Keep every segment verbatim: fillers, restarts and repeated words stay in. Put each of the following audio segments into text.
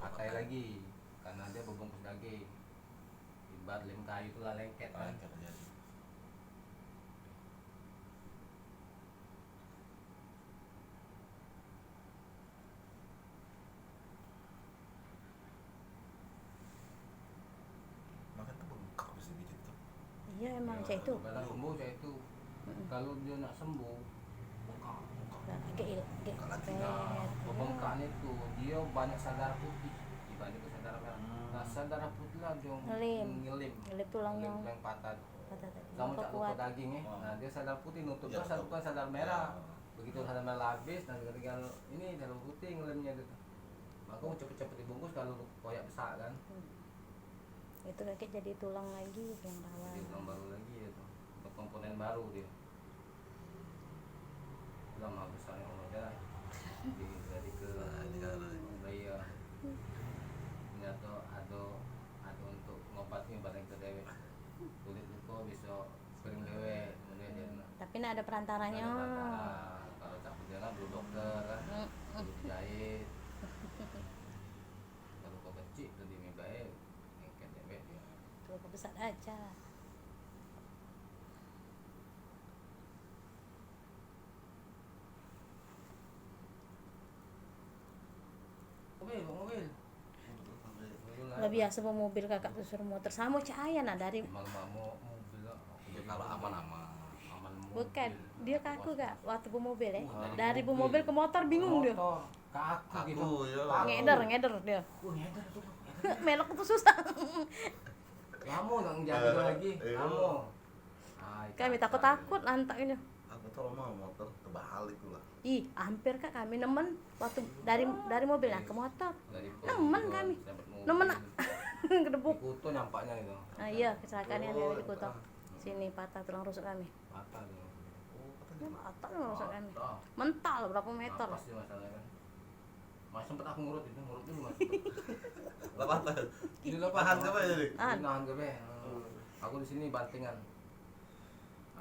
Pakai lagi, karena dia bebungkus daging. Ibarat lem kayu tu lah lengket kan. Makan tu bengkak mesti pijit tu. Iya, emang cak itu. Kadang sembuh cak itu. Mm-mm. Kalau dia nak sembuh, bengkak, bengkak. Nah, agak il-, agak bengkak lagi. Nah, pembengkak ni tu, dia banyak sel darah putih dibanding ke sel darah merah. Hmm. Nah, sel darah putih lah dia ngelim. Ngelim. Ngelim tulang yang patah tu. Patah tadi. Sama cak luka daging, eh. Hmm. Nah, dia sel darah putih nutup, iya, sel, bukan sel darah merah. Iya. Begitu sel darah merah habis, nah, tinggal ini sel darah putih ngelimnya tu. Maka cepet-cepet dibungkus kalau koyak besak kan. Hmm. Itu kakek jadi tulang lagi, tulang rawan. Jadi tulang baru lagi ya tu. Untuk komponen baru dia. Lama besarnya Allah dah. Jadi, jadi ke bayi ya. Ternyata ada, ada untuk ngobatnya badan ke dewek. Kulit luka bisa kering dewek, kemudian dia nak. Tapi nak ada perantaranya. Ada perantara. Kalau tak pergi kan dulu dokter kan. Mm-mm. Dulu dijahit. Kalau kau kecil tu dia baik. Engket dewek dia. Kalau kau besar aja. Mobil, bawa mobil. Lah biasa bawa mobil, kakak tu suruh motor. Sama cak ayah nah dari. Malam-malam mobil lah. Kalau aman-aman, aman mobil. Bukan, dia ke aku kak waktu bawa mobil eh. Dari bawa mobil ke motor bingung dia. Motor. Ke aku gitu. Aku, ya. Ngeder, ngeder dia. Oh, ngeder tu. Melok tu susah. Lama nak ngejak lagi. Lama. Ah, kami takut-takut lantaknya. Aku tuh mau motor terbalik pula. Ih, hampir kak kami nemen waktu dari, dari mobil nah ke motor. Nemen kami. Nemen nak kedebuk. Di Kuto nyampaknya itu. Ah, iya, kecelakaan yang di Kuto. Sini patah tulang rusuk kami. Patah tulang rusuk. Oh, patah. Patah tulang rusuk kami. Mental berapa meter? Napas dia masalahnya kan. Mas, sempet aku ngurut itu, ngurut dulu, Mas. Lah patah. Ini lah patah. Tahan ke apa jadi? Tahan. Tahan ke apa? Hmm. Aku di sini bantingan.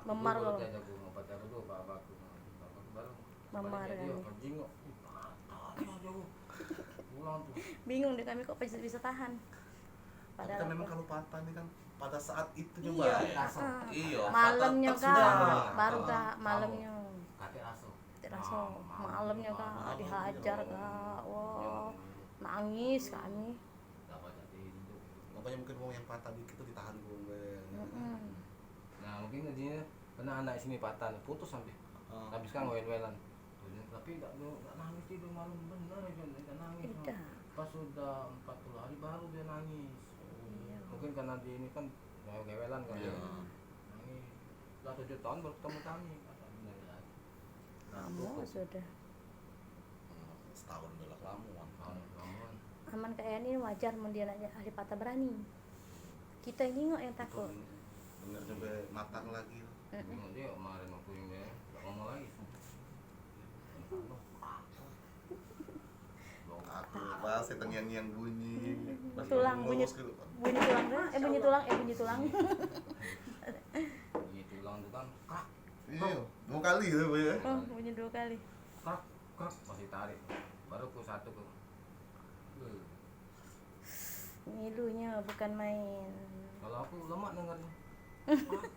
Memar lo. Aku ngurut aja, aku ngobat aku dulu, bapak aku. Bapak aku baru. Memar kan. Dia jingok. Ih, patah dia, jauh. Pulang tuh. Bingung deh kami kok bisa, bisa tahan. Tapi kan memang kalau patah ini kan pada saat itu juga. Iya, patah. Iya, malamnya kak, baru kak malamnya. Kakek asuh. Terasa malamnya kak dihajar kak, wah nangis kami. Makanya mungkin wong yang patah dikit tuh ditahan dulu. Mm-mm. Nah mungkin jadinya kena anak sini patah, putus sampai. Habis kan wel-welan. Tapi nggak nggak nangis tidur malam bener aja nggak nangis. Pas sudah empat puluh hari baru dia nangis. Iya. Mungkin karena dia ini kan gewelan kan. Iya. Nangis. Lah tujuh tahun baru ketemu kami. Lamo sudah. Hmm, setahun udah lah kelamaan. Aman kayak ini wajar mun dia nak ahli patah berani. Kita ini ngok yang takut. Dengar sampai matang lagi. Dia kemarin waktu ini ya, tak ngomong lagi. Aku pas terngiang-ngiang bunyi. Tulang, bunyi tulang. Eh, bunyi tulang, eh, bunyi tulang. Bunyi tulang tu kan krak. Iya, dua kali tu bunyi. Oh, bunyi dua kali. Krak, krak, masih tarik. Baru ku satu ku. Ngilunya bukan main. Kalau aku lemak dengarnya.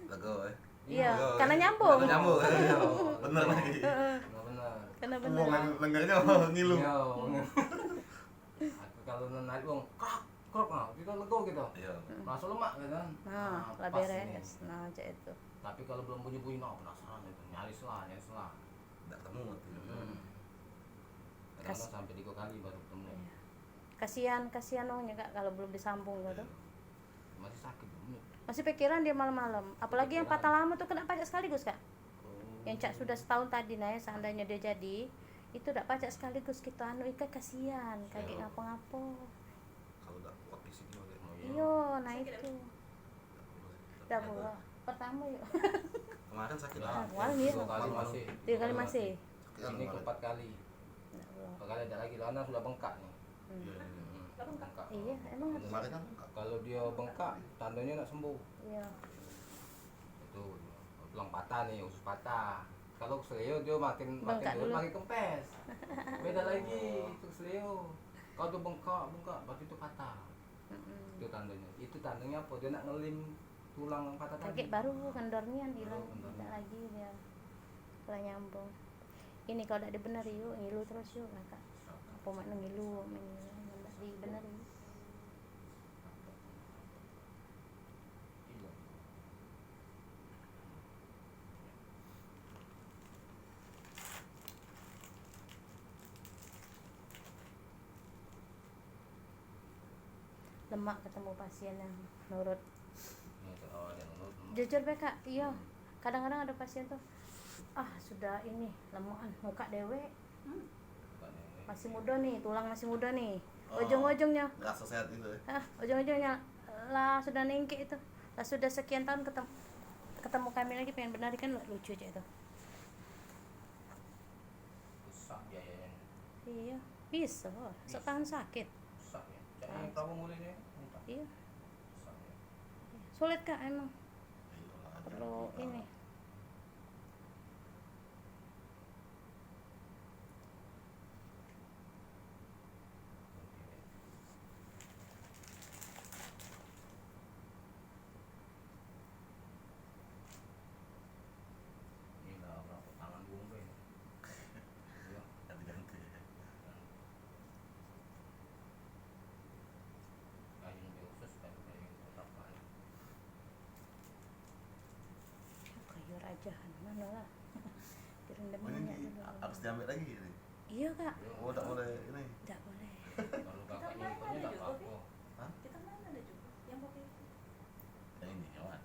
Lego, eh. Iya, karena nyambung. Karena nyambung. Bener lagi. Bener. Karena bener. Wong dengarnya ngilu. Iya. Aku kalau narik wong, krak, krak, nah, kita lego kita. Iya. Merasa lemak kan. Nah, lah beres. Nah, cak itu. Tapi kalau belum bunyi-bunyi, nah, penasaran itu. Nyaris lah, nyaris lah. Nggak ketemu waktu itu. Kadang-kadang sampai tiga kali baru ketemu. Iya. Kasihan, kasihan orangnya kak kalau belum disambung gitu. Masih sakit. Pikiran dia malam-malam. Apalagi yang patah lama tuh kena pacak sekaligus kak. Yang cak sudah setahun tadi nah ya, seandainya dia jadi, itu dak pacak sekaligus kita anu, ikan kasihan, kagek ngapa-ngapa. Kalau dak kuat fisik juga. Iyo, nah itu. Dah pulang. Pertama yuk. Kemarin sakit. Kemarin dia tiga kali masih. Tiga kali masih. Ini keempat kali. Empat kali ada lagi, karena sudah bengkak nih. Bengkak. Iya, emang. Kemarin kan bengkak. Kalau dia bengkak, tandanya nak sembuh. Iya. Itu tulang patah nih, usus patah. Kalau keseleo dia makin, makin dulu makin kempes. Beda lagi itu keseleo. Batu bengkak, bengkak, batu itu patah. Mm-mm. Itu tandanya. Itu tandanya apa? Dia nak ngelim tulang yang patah tadi. Kagek baru kendor nian hilang, kendor. Tidak lagi dia. Kalau nyambung. Ini kalau dak dibeneri yuk, ngilu terus yuk, kakak. Apa makna ngilu, mengilu, dak dibeneri. Lemak ketemu pasien yang nurut. Jujur be, Kak, iyo. Kadang-kadang ada pasien tuh, ah, sudah ini, lemekan, muka dewek. Masih muda nih, tulang masih muda nih. Oh, ujung-ujungnya, ngerasa sehat gitu ya? Ah, ujung-ujungnya lah sudah ningkik itu. Lah sudah sekian tahun ketemu, ketemu kami lagi, pengen benari kan, lucu aja itu. Susah biayanya. Iya, bisa. Sok tahan sakit. Susah ya. Cak yang perahu mulai ni, susah. Iya. Susah ya. Sulit, Kak, emang. Iya, ada. Perlu ini. Ini lah, orang tangan bunga ini. Iya. Ganti-ganti. Kayu yang khusus kan, kayu kotak kan. Kayu rajahan, mana lah? Direndam minyak dulu. Harus diambil lagi ni? Iya, Kak. Oh, tak boleh ini? Tak boleh. Kalau kakak nyimpennya tak apa-apa. Hah? Kita mana ada juga yang pakai itu? Yang ini, yang mana?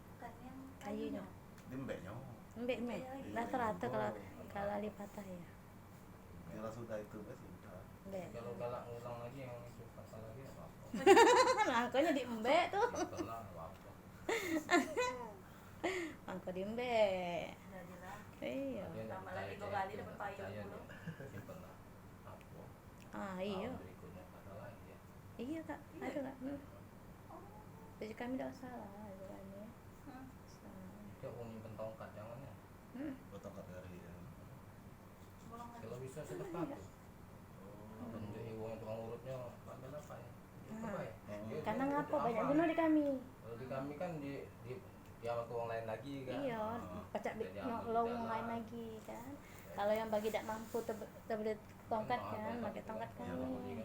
Bukan yang kayunya. Kayunya. Dia embeknya. Embeknya. Embek lagi. Rata-rata kalau, kalau ahli patah ya. Kalau sudah itu, eh, sudah. Embek. Kalau galak ngulang lagi yang itu patah lagi, tak apa-apa. Nah, makanya diembek tuh. Itulah, tak apa-apa. Mangko diembek. Jadilah. Iya. Tambah lagi dua kali dapat payung dulu. Simpen lah. Apa? Ah, iya. Tahun berikutnya ada lagi ya. Iya, Kak. Iya. Ada, Kak. Hmm. Oh. Baju kami dak salah, baju kami. Hmm. Salah. Dia mau nyimpen tongkat, jangan ya. Hmm. Buat tongkat dari, ya. Kalau bisa sedekah tuh. Bentuk wong tukang urutnya, ambil apa ya? Nah, karena ngapa banyak guna di kami. Kalau di kami kan di, di, diamal ke wong lain lagi kan. Iya, pacak di, no, lo wong lain lagi kan. Kalau yang bagi dak mampu tebe-, tebeli tongkat kan, pakai tongkat kami.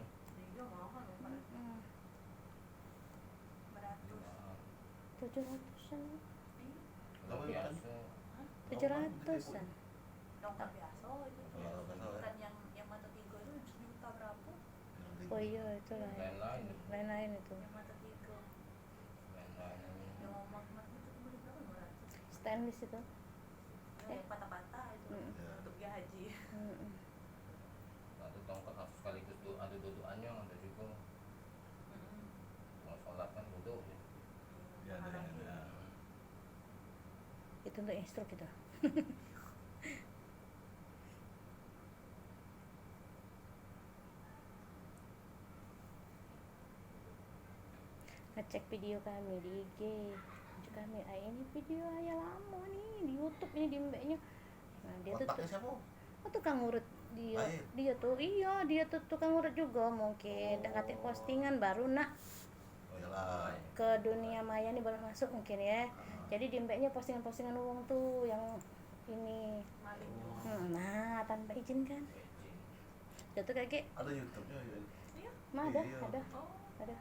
Iya, mahal kan. Mm-mm. Beratus. Tujuh ratusan. Iya. Tujuh ratusan. Tongkat biasa itu. Tongkat biasa, ya. Bukan yang, yang mata tiga itu sejuta berapa? Oh iya, itu lain. Lain-lain. Lain-lain itu. Yang mata tiga. Lain-lain. Yang magnet itu beli berapa? Dua ratus. Stainless itu. Yang patah-patah itu. Mm. Untuk dia haji. Mm-mm. Nah, itu tongkat harus sekaligus tu, ada dudukannya, ada juga. Mm-mm. Mau sholat kan duduk gitu. Ya, ada yang ada. Itu untuk instruk itu. Ngecek video kami di I G. Ngecek kami, ah, ini video ayah lama nih, di YouTube ini diembeknya. Nah, dia tuh kontaknya siapa? Oh, tukang urut dia. Ah, iya? Dia tuh, iya, dia tuh tukang urut juga mungkin. Dak katik postingan baru nak ke dunia maya ni baru masuk mungkin ya. Ah. Jadi diembeknya postingan-postingan wong tuh yang ini. Maling. Hmm, nah, tanpa izin kan. Dia tuh kagek. Ada YouTube-nya ya? Iya. Nah, ada, ada. Oh. Ada.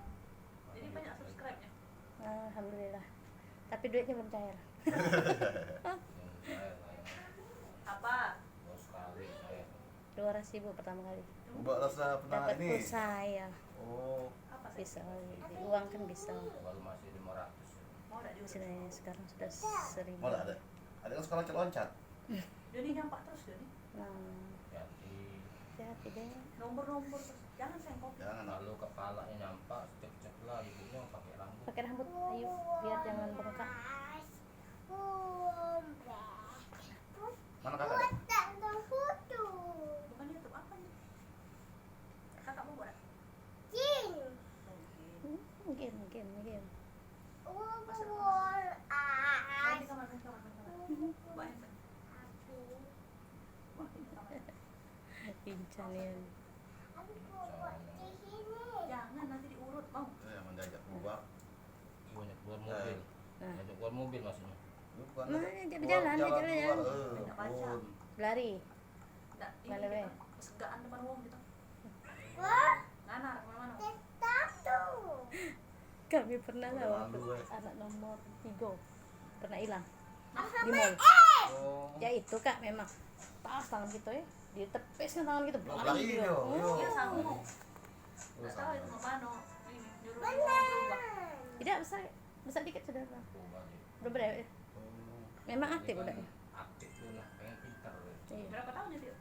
Jadi banyak subscribe-nya? Alhamdulillah. Tapi duitnya belum cair. Apa? Dua ratus ribu pertama kali. Mbak rasa pernah dapat ini? Pulsa, ya. Oh. Apa sih? Bisa, uang kan bisa. Baru masih lima ratus. Sini sekarang sudah seribu. Mana ada? Ada kan sekarang loncat. Dia ni nyampak terus dia ni. Nah. Hati-hati. Hati-hati deh. Nomor-nomor terus. Jangan sengkok. Jangan. Kalau kepalanya nyampak, cek-cek lah ibunya pakai rambut. Pakai rambut, ayo, biar jangan bengkak. Mana kakak? Bukan YouTube, apa ni? Kakak mau buat? Jin. Oh, jin. Hmm, game, game, game. Main di kamar, main di kamar, main di kamar. Buat handphone. Buat di kamar. Incan ya. Nah, dia bejalan, dia jalan. Enggak baca. Belari. Enggak, ini Balik kita weh. Segaan depan wong gitu. Nganar kemana-mana. Kami pernah lah waktu anak nomor tiga pernah hilang di mall. Oh. Ya itu, Kak, memang pas tangan kita ya, dia tepis kan tangan kita, lari dia. Iya, sama. Enggak tahu itu kemana. Ini nyuruh dia berubah. Tidak, besar, besar dikit sudah. Berubah dia. Berubah dia. Memang aktif budak ya. Aktif tu lah, pengen pintar. Iya. Berapa tahun dia?